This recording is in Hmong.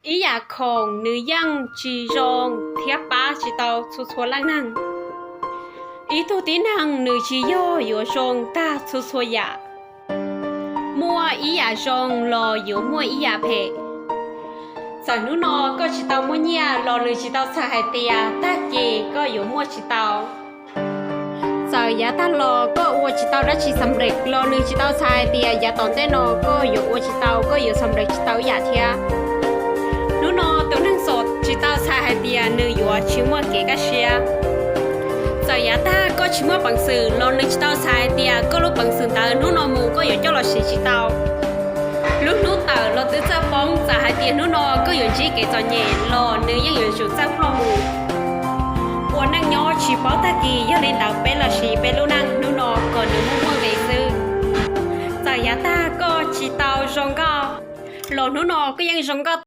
Ib yam khoom nws yeej tsis zoo thiab pab tsis tau txhua txhua leej neeg. Ib tug tib neeg nws tsis yog yuav zoo tag txhua txhua yam. Muaj ib yam zoo los yuav muaj ib yam phem. Txawm hnub no koj tsis tau muaj nyiaj los nws tsis tau txhais hais tias tag kis koj yuav muaj tsis tau. Txawm yav tag los koj ua tsis tau dab tsi xam rem los nws tsis tau txhais hais tias yav tom ntej no koj yuav ua tsis tau, koj yuav xam rem tsis tau ib yam thiab. Hnub no tus neeg xom tsis tau txhais hais tias nws yuav tsis muaj kev kaj siab. Txawm yav tag koj tsis muaj peev xwm los nws tsis tau txhais hais tias koj lub peev xwm ntawd hnub no mus koj yuav coj los siv tsis tau. Lub hnub tawm los twb txawj poob, txawm hais tias hnub no koj yuav ntsib kev txom nyem los nws yeej yuav tsum txawj ploj mus. Ua neej nyob tsis paub tag kis, yog li ntawd peb los siv peb lub neej hnub no kom nws muaj muaj nqis xwb. Txawm yav tag koj tsis tau zoo nkauj los hnub no koj yeej zoo nkauj